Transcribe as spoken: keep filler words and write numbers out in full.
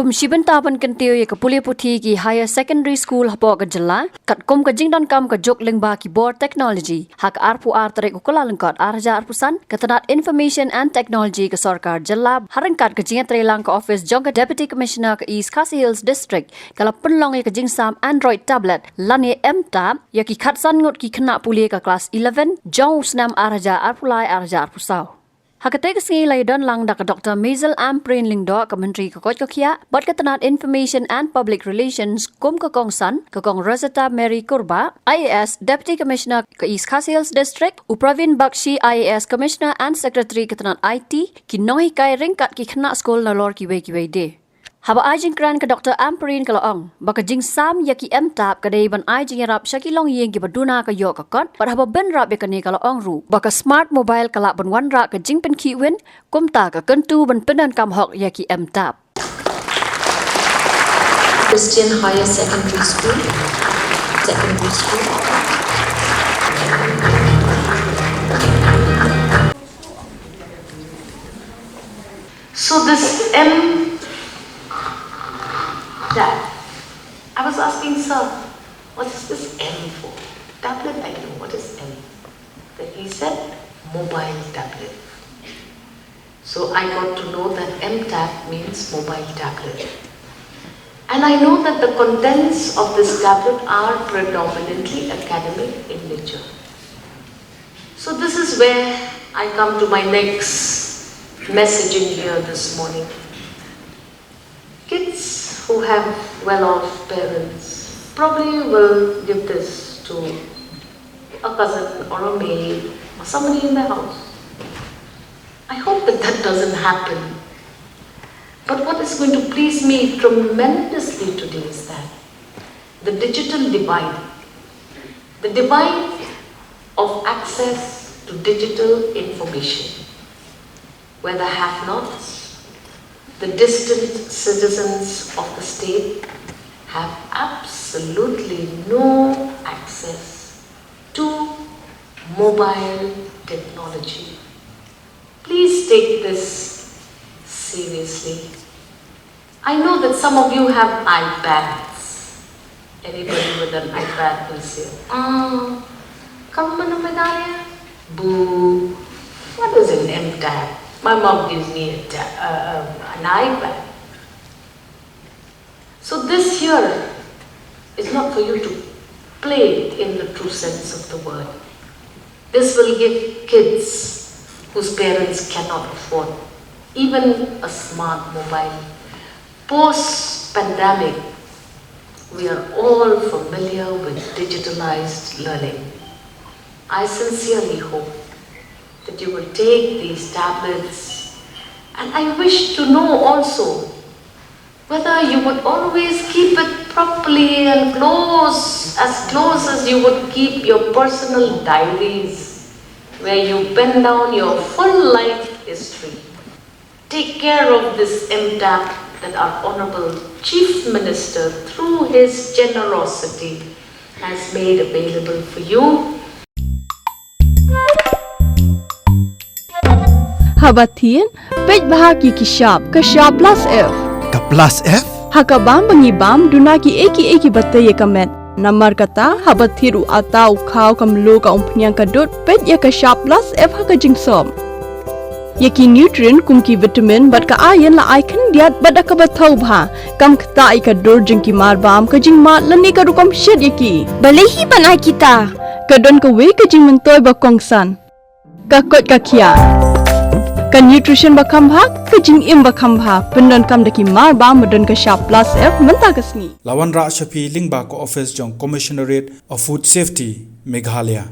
Kum shi bynta ban kyntiew ïa ka pule puthi ki higher secondary school hapoh ka jylla, katkum ka jingdonkam ka juk lyngba ki bor technology, ha ka arphew ar tarik u Kyllalyngkot ar hajar arphew san, ka tnat Information and Technology ka sorkar jylla, ha ryngkat ka jingïatreilang ka office jong ka Deputy Commissioner ka East Khasi Hills District, ka la pynlong ïa ka jingsam Android tablet, lane M-Tab, ïa ki khatsan ngut ki khynnah pule ka klas eleven, jong u snem ar hajar arphew lai ar hajar arphew saw. Ha katei ka sngi la ïadon lang da ka Doktor Maisel Ampareen Lyngdoh, ka Myntri ka Koit ka Khiah, bad ka tnat Information and Public Relations kum ka kongsan, ka Kong Rosetta Mary Kurbah, I A S, Deputy Commissioner ka East Khasi Hills District, u Praveen Bakshi, I A S, Commissioner and Secretary ka tnat I T, ki nonghikai ryngkat ki khynnah skul nalor kiwei kiwei de. Haba ai jingkren ka Doktor Ampareen ka la ong ba ka jingsam ïa ki M-Tab ka dei ban ai jingïarap sha ki longïing kiba duna ka ïoh ka kot, bad haba bynrap ïa kane ka la ong ruh ba ka smart mobile ka lah ban wanrah ka jingpynkhih win, kumta ka kyntu ban pyndonkam hok ïa ki M-Tab. Christian Higher Secondary School, Secondary School. So this M, Dad, I was asking sir, what is this M for? Tablet, I know. What is M? Then he said, mobile tablet. So I got to know that M-Tab means mobile tablet. And I know that the contents of this tablet are predominantly academic in nature. So this is where I come to my next messaging here this morning. Kids who have well-off parents probably will give this to a cousin or a maid or somebody in the house. I hope that that doesn't happen. But what is going to please me tremendously today is that the digital divide, the divide of access to digital information, where the have-nots, the distant citizens of the state, have absolutely no access to mobile technology. Please take this seriously. I know that some of you have iPads. Anybody with an iPad will say, "Ah, kamu mana medaya? Boo, what is an M-Tab? My mom gives me a ta- uh, uh, an iPad." So this here is not for you to play in the true sense of the word. This will give kids whose parents cannot afford even a smart mobile. Post pandemic, we are all familiar with digitalized learning. I sincerely hope that you will take these tablets, and I wish to know also whether you would always keep it properly and close, as close as you would keep your personal diaries, where you pen down your full life history. Take care of this M-Tab that our Honorable Chief Minister, through his generosity, has made available for you. Haba thied, peit bha ha ki shap, ka shap plus F. Ka plus F? Ha ka bam ba ngi bam, duna kiei kiei kiba tei ïa ka met. Namar kata, haba thied u atta, u khaw, ka mluh, ka umphniang, ka dud, peit ïa ka shap plus F ha ka jingsop. Ïa ki nutrient kum ki vitamin bad ka iron la ai khyndiat bad da kaba thaw bha. Kam ktah ïa ka dur jong ki marbam, ka jingmad lane ka rukom shet ïa ki. Balei hi ban ai kita? Ka don kawei ka jingmyntoi ba kongsan. Ka koit ka khiah. Ka nutrition ba kham bha, ka jingim ba kham bha. Pyndonkam da ki marbam ba don ka shap plus F mynta ka sngi. La wanrah sha phi lyngba ka office jong Commissionerate of Food Safety, Meghalaya.